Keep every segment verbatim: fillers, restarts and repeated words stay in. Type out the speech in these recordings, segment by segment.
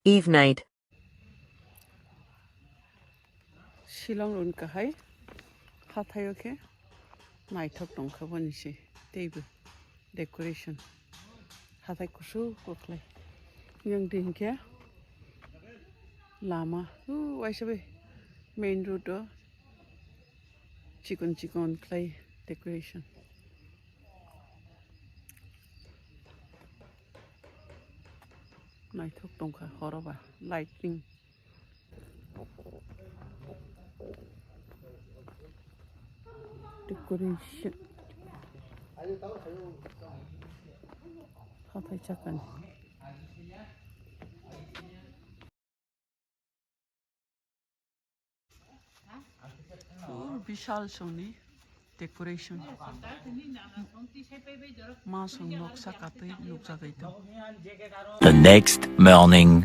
Eve night. Shillong run kahai, hathaio khe naithok tongkha boni se teibo decoration. Hathai kusu kwkhlai. Yang din khe lama, uh, waisa bai main road o chikon chikon khlai decoration. Naithok tongkha horo ba lighting. Decoration. Hathai chakani. Oh, bishal songni decoration. Ma song noksa katwi nukjagwi tong. The next morning.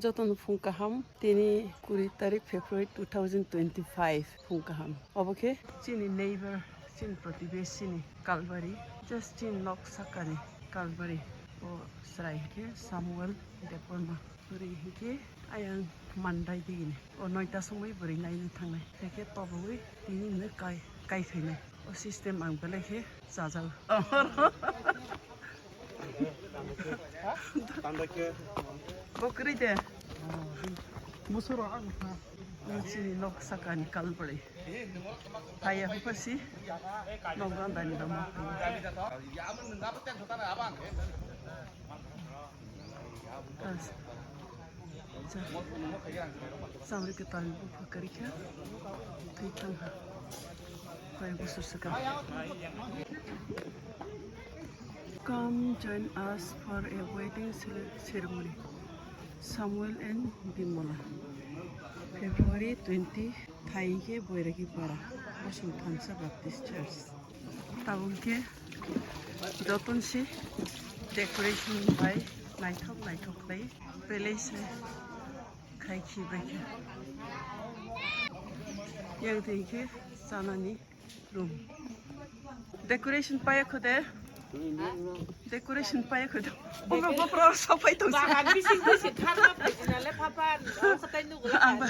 Jotono phung kaham, tini kuri tarik February two thousand twenty-five, phung kaham. Obo khe chini neighbor. Chini protibesi ni Kalbari, just chini nok sakani Kalbari. O chwrai hinkhe Samuel Debbarma, bwrwi hinkhe ayang Mandai digini. O noita somoi bwrwi naina thangnai, hinkhe tobogwi tini hwnwi kai, kai khainai. O system ang belai khe chajago. Bo kwrwi de. Musurok ang kha. Chini nok sakani Kalbari. Haya hupasi nok gandani dama. Chamri kwtal bupha kwrwi kha. Twi thang ha. Koi busur swkang. Come join us for a wedding cele-, ceremony. Samuel and Bimola. February twenty, thai khe Boiragi Para, Bosong Thansa Baptist Church. Tabuk khe joton se decoration bai naithok naithok khlai belai se khai khi bai khe. Yang twi khe chanani room. Decoration paya kho de. Decoration paya kho de. Bopro bopro sopai tong. Bagan bising twi se kharma phaisina le phapan. Ang ba,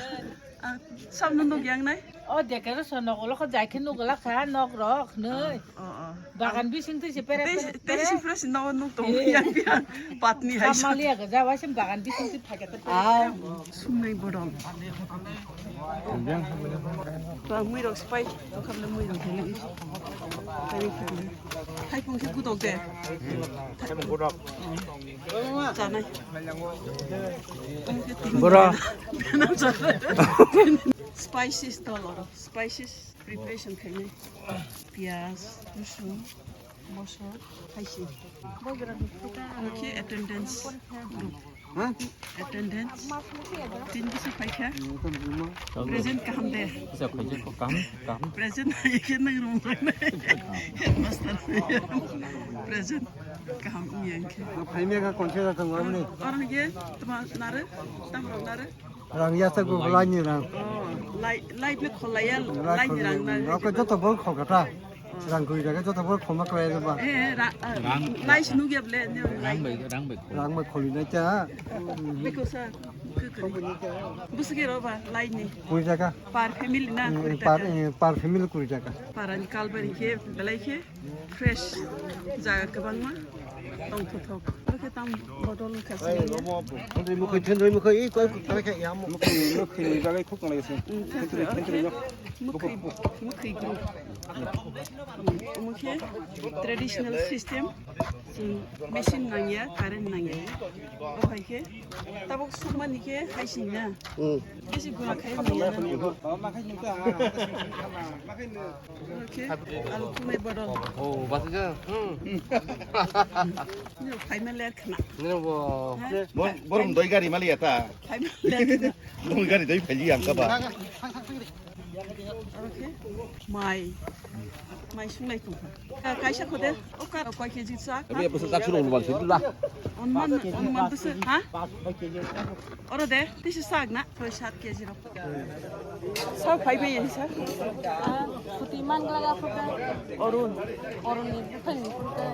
ang samno nuk yang nai. O decoration nok lo kho jai khe nuk la kha nok rok nei. Oh, oh. Bagan bising twi se pere pere. Tei si fresh no nuk tong yang yang patni hai. Samaliya ga jawa sim bagan bising twi phage te. Ah, sumnai bodol. Ba mui rok spai, okham le mui rok hele. Tari khe. Hai pung khe gudok de. Hai pung gudok. Chanai. Bora. Spices dol oro. Spices preparation khainai. Piyaj, rusung, mosor, haisi. Oke, attendance. Attendance. Tin bisi phaikha. Present kaham de. Present hai khe nang room. Headmaster. Present kaham iyang khe. Phaimya ka konse da tong amni. Oro hige tama nare, tam rok nare. Rang ya sa go lai ni rang. Oh, lai, lai le kholaya, lai ni rang na. Rang ko joto bol khol kata. Rang gui jaga joto bol khoma kwlai ba. Eh, ra-, ah, lai si nugya ble, ne lai. Rang bai, rang bai. Rang bai kholi na cha. Beko sa, ke ke. Busge ro ba, lai ni. Gui jaga. Per family na, per, eh, per family gui jaga. Para ni Kalbari khe, belai khe. Fresh jaga kwbangma tongthothok. Oke tam bodol wngkha sini. Thenrwi mukhai, thenrwi mukhai, i koi kuk tara khe yamo. Mukhai, mukhai ni bagwi khuk nang laisi. Thenrwi, thenrwi no. Mukhai, mukhai group. Omo khe traditional system. Machine nangya, current nangya. Okhai khe tabuk sukmani khe haising na. Bisi guna khai nangya na. Oke, alu kumai bodol. Oh, basi ja. Hmm. Ni phaima ler khna. Ni bo. Bor-, borom doi gari mali eta. Phaima ler khna. Doi gari doi phaili ang ka ba. Aro khe mai. Mai sunglai tongkha. Ka-, kaisa khode, o ka-, koi K G sak? Ebe bwswk sak suro wngmani sidi da. Onman, onman bwswk, ha? Oro de, tisi sak na, koi sat K G rok. Sak phai bai sa. Ah, suti man gla ga phuka. Orun. Orun ni bukan ni phuka.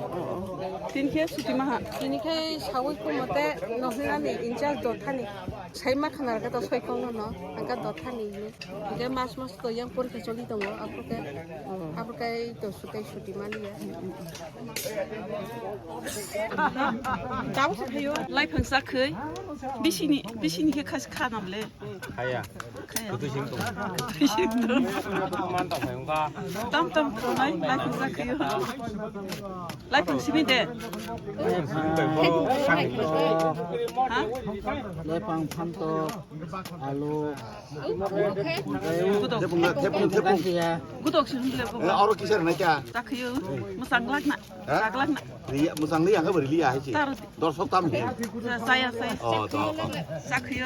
Tin khe suti maha. Tini khe sawi ko mote nohna ni incha dothani. Sai ma khana ga to soi kong no, angka dothani ni. Hingke mas mas to yang porikha choli tongo, aphuru khe, aphuru khe to sutai suti maliya. Tamo se phaio. Laiphang sakhai. Bisini, bisini khe khas khanam le. Khaya. Khaya. Kutu sing tong. Kutu sing tong. Man ta phai ungka. Tam tam khonai laiphang sakhaio. Laiphang simi de. Ha? Laiphang phanto. Alo. Gudok. Thepung, thepung, thepung. Gudok sini dulu. Eh, aro kisar naikha? Takhiyo. Musang lak na. Ha? Sak lak na. Ria, musang lia, khabar lia hai si. Tar. Dorsok tam he. Saya, saya. Oh, to, to. Sakhiyo.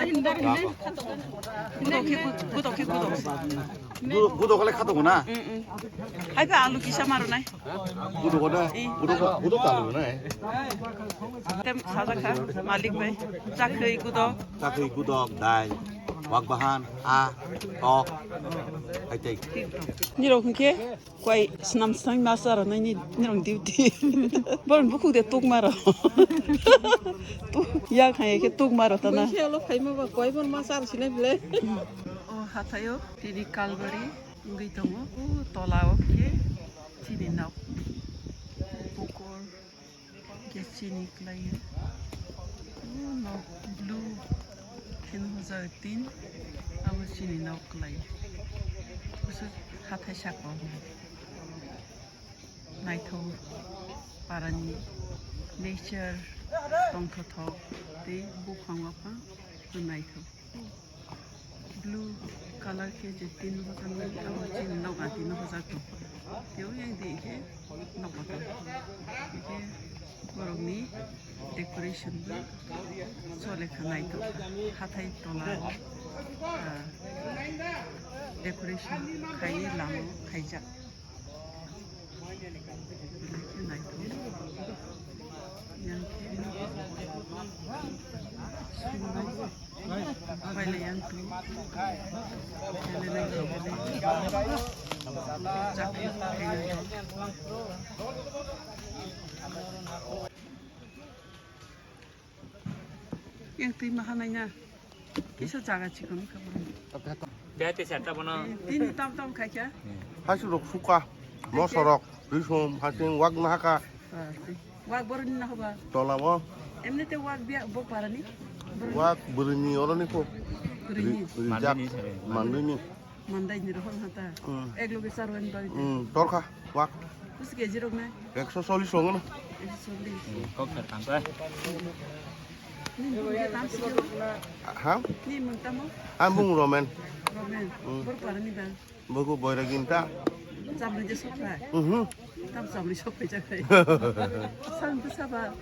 Gudok ke, gudok ke, gudok. Gudok, gudok le khato na? Mm, mm. Hai pa alu kisa maru nai. Gudok na? Eh. Gudok, gudok ta alu nai. Tem sajakha, malik bai. Chakri gudok. Chakri gudok, dai. Wak bahan, a, tok. Hai tai. Nirok hwnkhe, kwai snam snam masa rw nai ni, nirok duty. Boron bukhuk de tuk maro. Tuk, ya khai khe tuk maro ta na. Bai se alo phaima ba kwai bon masa rw sinai bile. O hathaio, tini Kalbari. Wngwi tongo, o tola o khe chini nok, pukur khe chini kwlaiyo. O nok blue khe nukjagwi tin, abo chini nok kwlai. Bwswk hathai saka o naithok parani nature tongthothok tei buphang waphang naithok. Blue colour khe je tin nukjak nai, abo chini nok a tin nukjak tong. Tei yang di khe nok kotor. Khe borokni decoration bo chole kha naithok. Hathai tola, ah, decoration khai lama khaijak. Yang twi maha naina. Kisa jaga chikon ka bro. Dai te serta bono. Tini tam tam khai kya? Hasu rok suka, mosorok, risum, hasing, wak nahaka. Wak boroni na hoba. Tola bo. Emne te wak biya bo parani. Wak boroni oroni ko. Boroni. Ri-, rijak. Mandini sare. Mandini. Mandai ni rohor hata. Hmm. Ek loge sar wani bari. Hmm, torkha, wak. Kus K G rok na? Ekso chollish rok no. Ekso chollish. Hmm, kok sar tangka. Ni mung tam si. Ha? Ni mung tamo? Ang mung Romen. Romen. Hmm. Bor parani ba. Bogo boira ginta. Chamri je sokha. Mhm. Tam chamri sok pe jakai. Sang tu saba.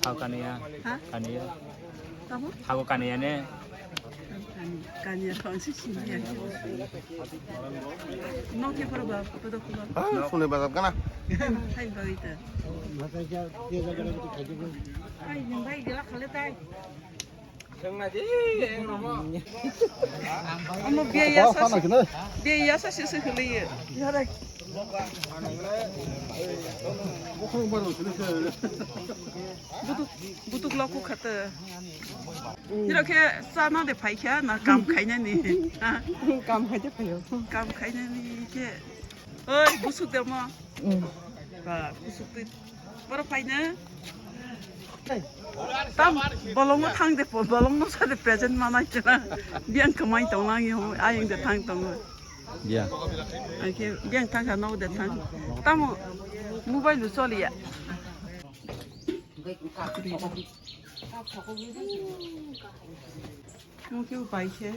Hau kaniya. Ha? Kaniya. Tamo? Hau kaniya ne. Kani, kani ya kau si sini ya. No ke pura ba, pura kuba. Ah, sune bazar kana? Hai ba ita. Hai, nimbai gela khale tai. Omo biya ya sa, biya ya sa si si khale ye. Yare. Butuk, butuk laku khata. Nirok khe chana de phai kha na kam khainani? Ha? Kam khaide phaio. Kam khainani khe. Oi, busuk de mo. Mm. Ba, busuk de. Boro phaina. Tam bolongo thang de, bolongo sa de present manai chana. Biang kamai tong lang yo, ayang de thang tong. Ya. Ai khe biang thang kha no de thang. Tamo mobile lu choli ya. Mo khe bai khe,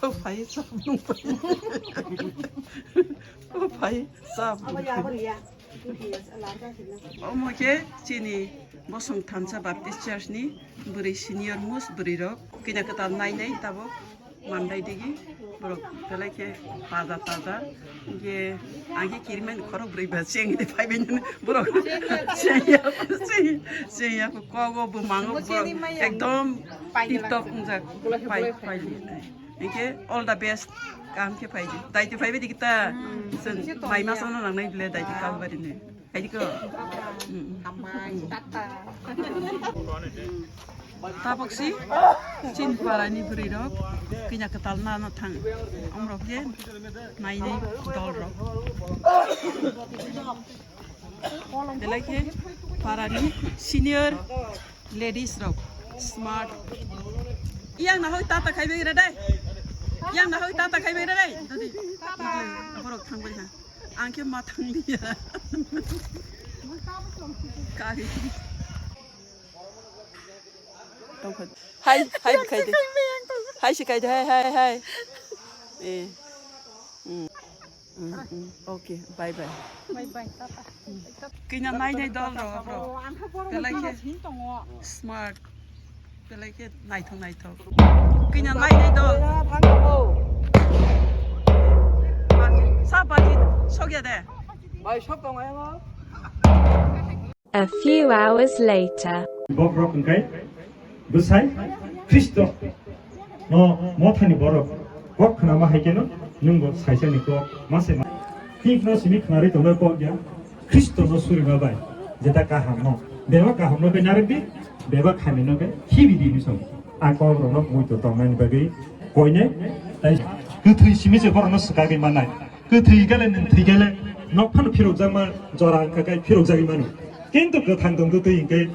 o bai chap nung bai. O bai chap nung bai. Omo khe chini Bosong Thansa Baptist Church ni bwrwi senior most bwrwi rok kina kwtal nai nai tabuk. Mandai digi, borok belai khe taja taja. Hinkhe ang khe kirimani khorok brwi ba cheng de phaibai nini borok. Cheng ya, cheng, cheng ya, kogo bwmango borok ekdom tip top wngjak. Pai, pai. Hinkhe all the best, kaham khe phai di. Daitwi phaibai di kita. Chwng mai masa no nangnai bile daitwi kalbari ni. Hai di ko. Amai, tata. Tabok si, chin para ni bwrwi rok, kanya kwtal na no thang. Omrok je, nai nai dol rok. Belai khe para ni senior ladies rok, smart. Yang na hoi tata khai bai re dai. Yang na hoi tata khai bai re dai. Dadi, borok thang bai ha. Ang khe ma thang liya. Kari. Tongkha. Hai, hai, khai de. Hai, si khai de, hai, hai, hai. Eh. Mm. Mm, mm. Okay, bye, bye. Bye, bye, tata. Kina nai nai dol ro, bro. Belai khe smart. Belai khe naithok naithok. Kina nai nai dol. Sa baji sokya de. Bai, sok tong ai mo. A few hours later. Bokrok hwnkhe bwsai Khristo no mothani borok kok khnama hai kheno nwngbo saisani kok ma se ma. Thikno simi khnarwi tongnai kok ya Khristo no surima bai jeta kaham no. Bebak kaham no be narwk di, bebak hamya no be khibi di hinwi song. A kok rok no muitu tongnani bagwi koinai tai kwthwi simi se borok no swkagwi manai. Kwthwi gele nwng thwi gele nok phano phirokjakma jora wngkha khe phirokjagwi mano. Kintu kwthang tong twi hwnkhe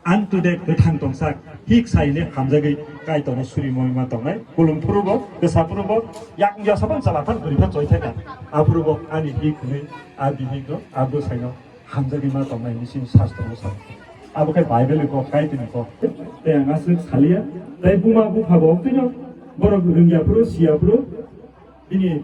ang today kwthang tongsak hik saine hamjagwi Kaitorno suri mongma tongnai. Kulum phurubo, kwsa phurubo, yakung yasa phano chwla phano bwrwi phano choi thangkha. Aphurubo ani hik hwnwi a bihikno, a bwsaino hamjagwi ma tongnai hinwi chini sastro o sa. Abo khe Bible ni kok, Kaitorni kok. Tei ang aswk saliya. Tei buma bupha bo tino borok rwngya phuru, siya phuru, bini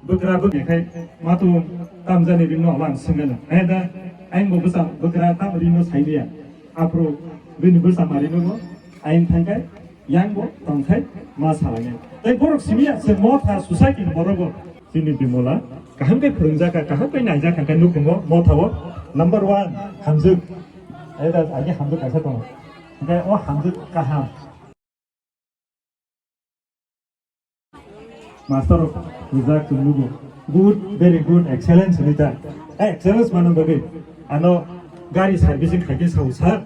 bwkra bwkni khai matung tamjani rino ang swngano. Hai da, ang bo bwsa bwkra tam rino sailiya. Aphuru bini bwsa ma rino bo ayang thangkhai, yang bo tongkhai ma salangya. Tei borok simiya se motha society ni borok bo. Chini Bimola kaham khe phwrwngjak kha, kaham khe naijak kha, khe nukhungo motha o number one hamjwk. Hai da, agi hamjwk kaisa tongo. Hingkhe o hamjwk kaham. Master rok rijak chwng nugo. Good, very good, excellence hinwi ta. Eh, excellence mano bagwi. Ano gari servicing khaikhe sao, sir.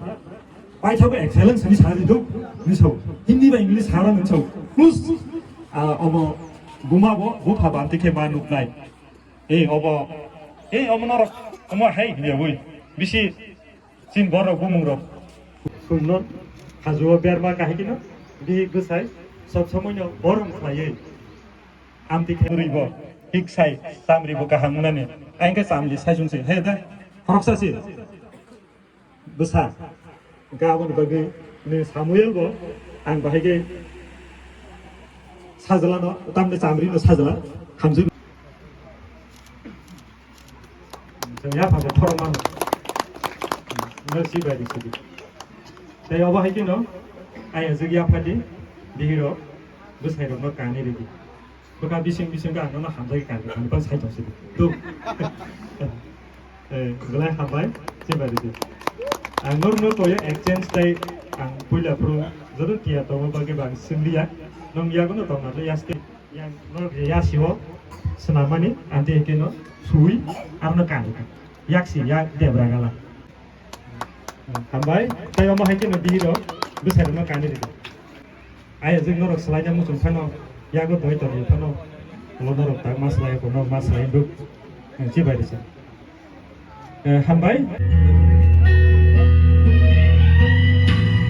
Paithago excellence hinwi sa riduk, hinwi sao. Hindi bai English sana hinwi sao. Plus, ah, obo buma bo, bupha banti khe ma nuknai. Eh, obo, eh, obo norok, omo hai hinwi abui. Bisi Chini borok bumung rok sungno hajuo berma kahikino bihik bwsai sob somoino borom khlaiwi amtwi khe rwibo hiksai chamribo kaham wngnani aingkhe chamli saisungse he da khoroksa si bwsa. Hwnkhe aboni bagwi ni Samuel bo ang bahai khe sajlano tamni chamrino sajla hamjwk. Chwng yaphang khe khorokma no si bai rw sidi. Tei obo hai kheno ayajwk yaphadi bihirok bwsairokno kanwi rwdi. Bwkha bising bising khe ang nono hamjagwi kanwi kanwi bang sai tong sidi. Tu. Eh, belai hambai si bai rwdi. Ang norokno koyo exchange tei ang puila phuru joto tiya tongo bagwi bang swng liya. Nwng yagono tongna le yaste. Yang norok je yasio swnamani, ante hwnkhe no sui, arno kanwi kha. Yaksi, yak debra gala. Hambai, tei omo hai kheno bihiro bwsai rokno kanwi rwdi. Ayajwk norok swlaina muchung phano, yago doi tongwi phano, lo norok tak ma swlai, ko norok ma swlai duk, chibai rwsa. Eh, hambai.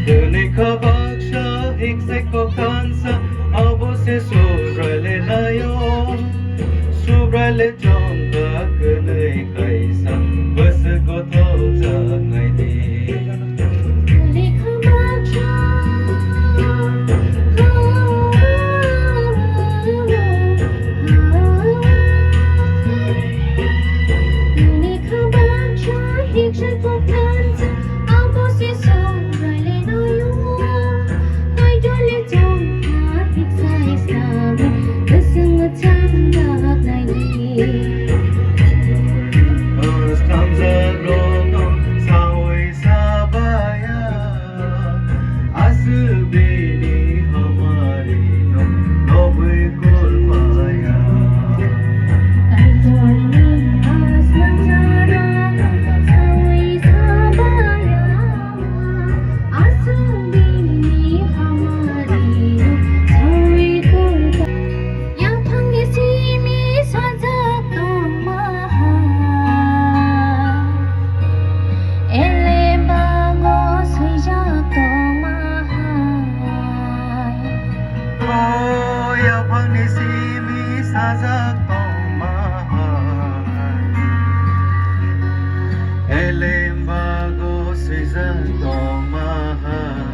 Tini kha baksa hiksai kok tansa, abo se Subraile naio. Subraile chongkha kwnwi kaisa, bwswk gothok jaknai di. Tini kha baksa Thamjaknaini. Thamjakrokno sawi sabaya, aswk bini hamarino nobwi kulpaya. Kaitorni asnamjarokno sawi sabaya. Aswk bini hamari sawi kulpaya. Yaphangni simi sajak tongma hai. Elembago swijak tongma hai. O yaphangni simi sajak tongma hai. Elembago swijak tongma hai.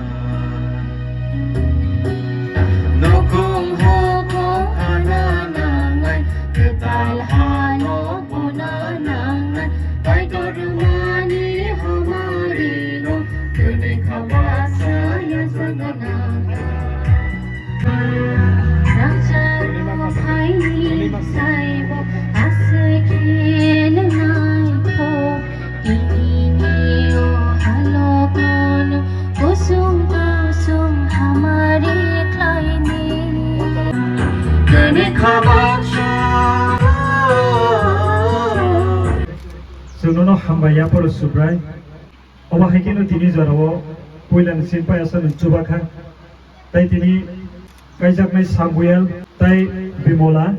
Nukhung hukhung hana nangnai, kwtal hano buna nangnai, Kaitor rwmani hamarino, kwnwi kha baksa yachakna nangnai. Rangchak rok phaini saibo aswk khe nwngnai kho. Ini o halokono kusum kusum hamari khlaini. Kini khabak. Chwng nono hambai yapharo Subrai. Omo hai kheno tini jorao puilani sinpai aswk nung chubakha. Tai tini kaijaknai Samuel tai Bimola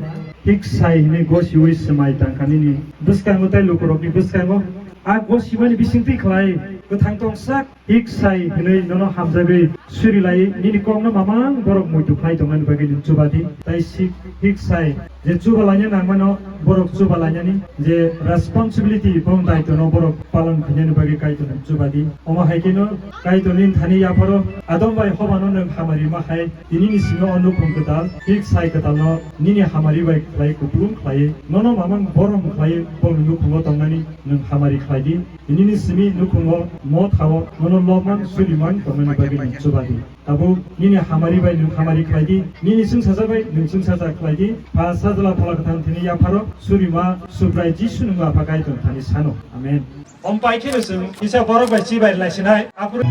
hik sai hinwi gosiwi swmai tangkha nini bwskango tai lukurokni bwskango. A gosimani bisingtwi khlai kwthang tongsak hik sai hinwi nono hamjagwi suri lai nini kokno mamang borok muitu khlai tongmani bagwi nung chubadi. Tai sik hik sai je chuba laina nangmano borok chuba lainani je responsibility bong daitono borok palon khainani bagwi Kaitorno chubadi. Omo hai kheno Kaitorni thani yapharo adom bai hobano nwng hamari ma hai tinini simi o nukhung kwtal hik sai kwtalno nini hamari bai khlai kupulung khlai nono mamang borom khlai bongni nukhungo tongnani nwng hamari khlai di. Tinini simi nukhungo mo thao nono lobman suriman tongnani bagwi nwng chubadi. Tabuk nini hamari bai nwng hamari khlai di, nini chwngsacha bai nwng chwngsacha khlai di. Pha Sajla Phola Kwthang thini yapharo surima Subrai Jisu nwng Apha Kaitor thani sano. Amen. Om pai kheno chwng kisa borok bai chibai lai sinai. Aphuru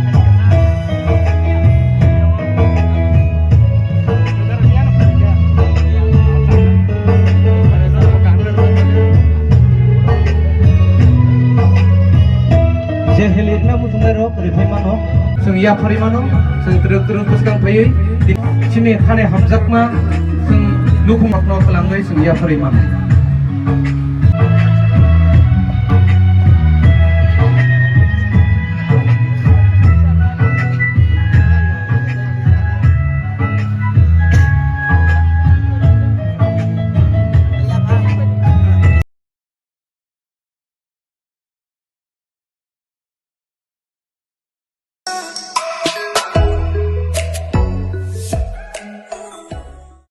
Je helikna muchungnai rok kwrwi phai mano. Chwng yapharwi mano, chwng twrwk twrwk bwskang phaiwi chini hani hamjakma chwng nukhungno kwlangwi chwng yapharwi mano.